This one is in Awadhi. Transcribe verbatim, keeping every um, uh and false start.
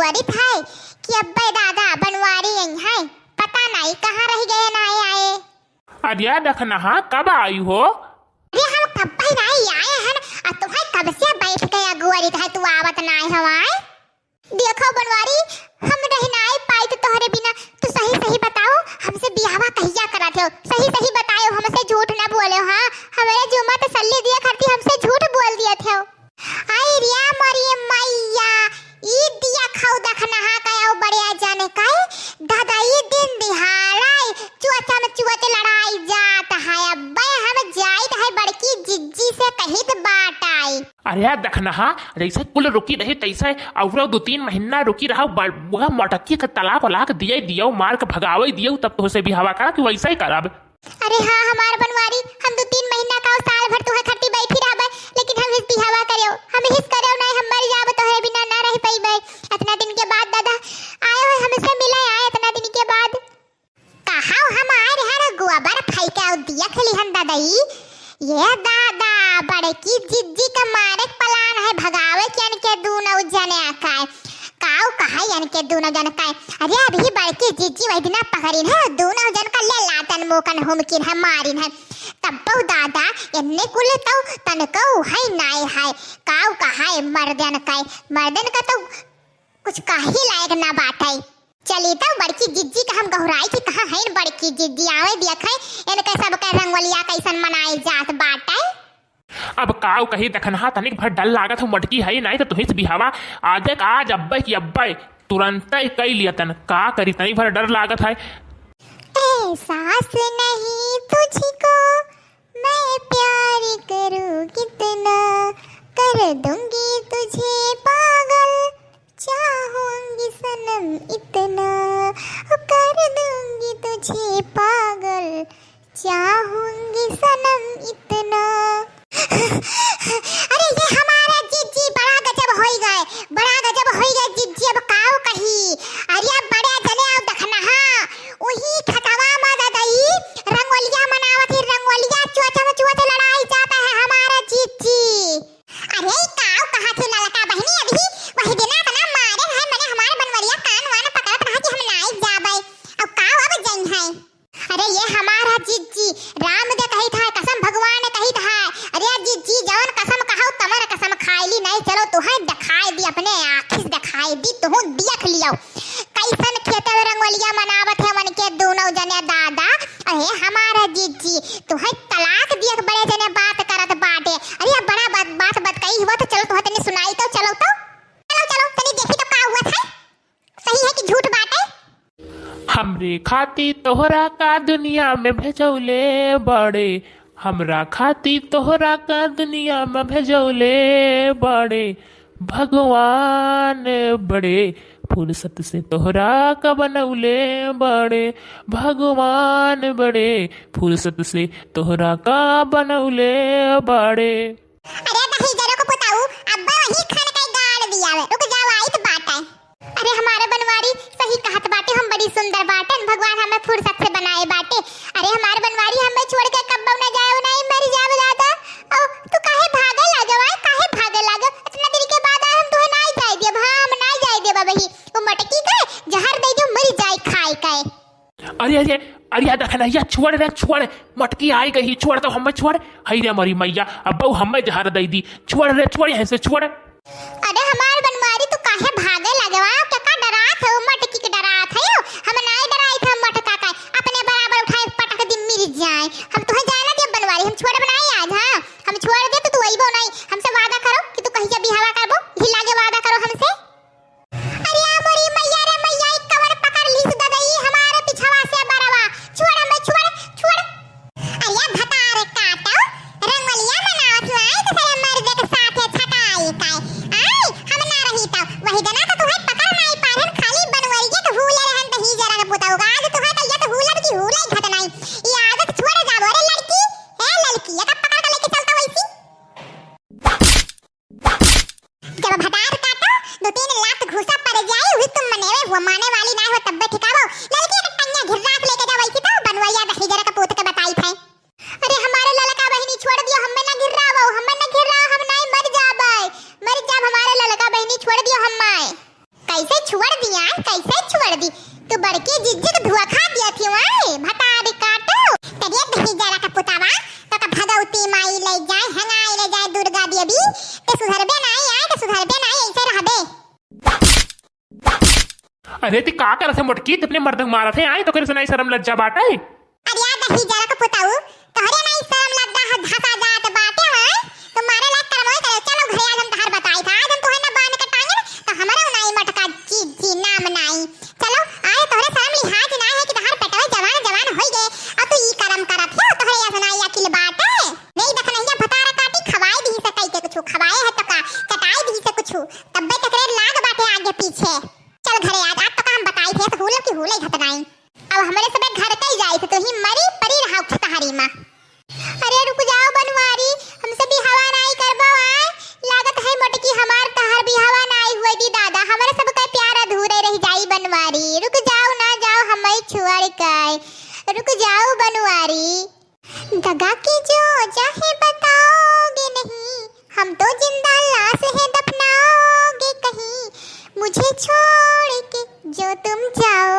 करित है कि अब्बे दादा बनवारी अइहैं, पता नाई कहाँ रहि गए, नाई आए। अरे दखनहा, कब आई हो? अरे हम कब्बे नाई आए हन, आ तुहैं कब से बैठ के अगुअरित है, तू आवत नाई हवाए। देखो बनवारी, हम रहि नाई पाइत तोहरे बिना, तू सही सही बताओ, हमसे बियाहवा कहिया करत हो? सही सही बताओ, हमसे झूठ ना बोलो, हाँ? हमरे जुम्मा तसल्ली दिया खातिर हमसे झूठ बोल दिया थे। आई रे मोरी मैया, ई दिया खाऊ दखनहा का आऊ बड़े जन का, दादा ई दिन दिहाड़ै चुअचम चुअच लड़ाई जात है। अब्बे हम जाइत है बड़की जिज्जी से कहित बाटै। अरे दखनहा, जैसे कुल रुकी रही तैसे अउरो दो तीन महीना रुकी रहा, बड़-, वह मटकी के तलाक वलाक दिए दियो, मार के भगावे दियो, तब तोहसे बियाहवा करा कि वैसे ही करब। अरे हाँ, हमार बनवारी, हम दो तीन महीना का साल भर तुहे खट्टी बैठी रहबे, लेकिन हम हिस बियाहवा करेव, हम हिस करेव नाई, हम मर जाब तोहरे बिना ना रह पइबे। इतना दिन के बाद दादा आए हो हमसे मिले आए, इतना दिन के बाद। कहाँ हम आए रहे रे गोबर फेंके और दिया खेली हम दादाई। ये दादा, बड़की जिज्जी का मारे के plan है, भगावे के इनके दूनौ जने का। काऊ कहा इनके दूनौ जन का? अरे अभी बड़की जिज्जी वही दिना पकड़िन है, दूनौ जन का ले लातन मोकन हुमकिन है, मारिन है। तब बहु दादा, इन्ने कुल तौ तनको है नाई है। काऊ कहा है मर्दन का, मर्दन का तो कुछ कही लायक ना बाटै। चली तौ बड़की जिज्जी का हम गहुराई कि कहाँ है बड़की जिज्जी, आवे देखै इनके सबके रंगोलिया कैसन मनाए जात बाटै। अब काऊ कही दखनहा, तनिक भर डर लागत हो, मटकी है नाई तो तुहिस बियाहवा आजे का आज अब्बे की अब्बे तुरंतै कई लिया तन, का करी, तनिक भर डर लागत है। एहसास नहीं तुझको मैं प्यार करूं कितना, कर दूंगी तुझे पागल, चाहूंगी सनम इतना, कर दूंगी तुझे पागल, चाहूंगी सनम इतना। अरे ये हमारा जिज्जी बड़ा गजब होई गए, बड़ा गजब होई गए जिज्जी, अब काऊ कही। अरे अब बड़े जने आऊ दखनहा, उही खतवा में दादाई रंगोलिया मनावत ही, रंगोलिया चुअचम चुअच लड़ाई जात है हमारा जिज्जी। अरे ई काऊ कहा थे ललका बहिनी, अभी वही दिना इतना मारे है, मने हमारे बनवरिया कान वान पकड़त रहा कि हम नाई जाबे। अब काऊ अब जइहैं। अरे ये हमारा जिज्जी, राम दे कहित है, कसम भगवान कहित है। अरे जिज्जी जवन कसम कहौ तवन कसम खाइली नाई, चलो तुहैं देखाई दी, अपने आँखी से देखाई दी, तुहूँ देख लियो। कैसन खेते में रंगोलिया मनावत है उनके दूनौ जने दादा। अरे हमारा जिज्जी, तुहैं तलाक दिया के बड़े जने बात करत बाटे। अरे अब बड़ा बात, बात, बात कही हुआ तो चलो तुहैं तनी सुनाई तो, चलो तो। चलो, चलो, तनी देखी तो का हुआ था। सही है कि झूठ बाटे? हमरे खाती तोहरा का दुनिया में भेजौले बाड़े, हमरा खाती तोहरा का दुनिया में भेजौले बाड़े भगवान बड़े, फुर्सत से तोहरा का बनौले बाड़े भगवान बड़े, फुर्सत से तोहरा का बनौले बाड़े। अरे दहिजरो को पुताऊ, अब्बा वही खान का गाड़ दिया है। रुक जाओ, आइत बाटे। अरे हमारे बनवारी सही कहत बाटे, हम बड़ी सुंदर बाटन, भगवान हमें फुर्सत से बनाए बाटे। अरे हमारे बनवारी हमें छोड़ के कब्बो न जाए, नहीं मर जावे दादा। ओ, तू काहे भागे लागो, आए, काहे भागे लागो? इतना दिन के बाद आए, हम तुहे नाई जाए देब, हाँ, हम नाई जाए देब अबही। वो मटकी के जहर दे दो, मर जाए खाए के। अरे, अरे, अरे, या दखनहा, या छोड़ रे, छोड़, मटकी आई गई, छोड़ तो हमें, छोड़। हई रे मोरी मैया, अब बहू हमें जहर दे दी, छोड़ रे, छोड़ यहाँ से, छोड़। अरे हमार बनवारी, तू काहे भागे लगवा? क्या का डरात है? मटकी के डरात है? हम नाई डराई थे मटका का, अपने बराबर उठाए पटक दी मिर जाए। हम तुहे जाए ना दे बनवारी, हम छोड़ बनाई आज, हाँ? हम छोड़ दे तो तू अइबो नहीं। हमसे वादा करो कि तू कहिया बियाहवा करबो, हिला के वादा करो हमसे। अरे आ मोरी मैया रे मैया, ई कवन पकड़ लीस ददई हमारे पिछवा से बरवा। छोड़ हमें, छोड़, छोड़। अरे भतार काटो, रंगोलिया मनावत लाई तो सारे मर्द के साथे छटाई काए। आए, हम ना रही तो वही जना तो तुहे पकड़ नाई पारन, खाली बनवरिया के हुले रहन दहिजरा के पुतऊ का। आज तुहे तो ये तो हुलब की हुले घट नाई। ये आदत छोड़ जाबो रे लड़की। ए लड़की, ये का पकड़ के लेके चलता वैसी? जब भतार काटो, दो तीन लात घूसा पड़ जाए, हुई तुम मनेवे हुआ, माने वाली ना हो, तब्बे ठिकावो। लड़की के टंगिया घिर्रा के लेके जाओ, ऐसी तो बनवैया दहिजरा का पूत के बताई थे। अरे हमारे ललका बहिनी छोड़ दियो, हमें ना घिर्रावो, हमें ना घिर्रावो, हम नाई मर जाबे, मर जाब हमारे ललका बहिनी छोड़ दियो हमें। कैसे छोड़ अरे ती का करत है मोटकी, तू अपने मर्द के मारत है, आए तोहरे से नाई शरम लज्जा बाटे? अरे यार दही जरा के पुताऊ, तोहरे नाई शरम लज्जा ह-, धसा जात बाटे, आए तो मारे लायक करम होई करे। चलो घरे, आज हम तोहार बताई था, आज हम तोहरे ना बांध के टांगे ना, तो हमारा नाई मटका जी, जी नाम नाई। चलो, आज तोहरे शरम लिहाज ना है कि तोहार पेटवे जवान जवान होई गए, और तू ई करम करत है, तोहरे ऐसा नाई अकिल बाटे। नहीं देख नहीं भतारा काटी खवाए दी से कई के कुछ, खवाए है तो का, चटाई दी से कुछ, तब्बे तकरे लाग बाटे आगे पीछे। चल घरे आज, आज तो का हम बताई थे, तो हुल की हुल ही हतनाई। अब हमरे सबे घर कई जाई थे, तो ही मरी परी रहा उठ तहारी माँ। अरे रुक जाओ बनवारी, हमसे बिहावा नाई करबो आए। लागत है मोटकी हमार तहार बिहावा नाई हुए दी दादा, हमरे सब के प्यार अधूरे रह जाई बनवारी। रुक जाओ ना जाओ हमई छोड़ के, रुक जाओ बनवारी। दगा के जो चाहे बताओगे नहीं, हम तो जिंदा लाश है दफनाओगे कहीं, मुझे छोड़ के जो तुम जाओ।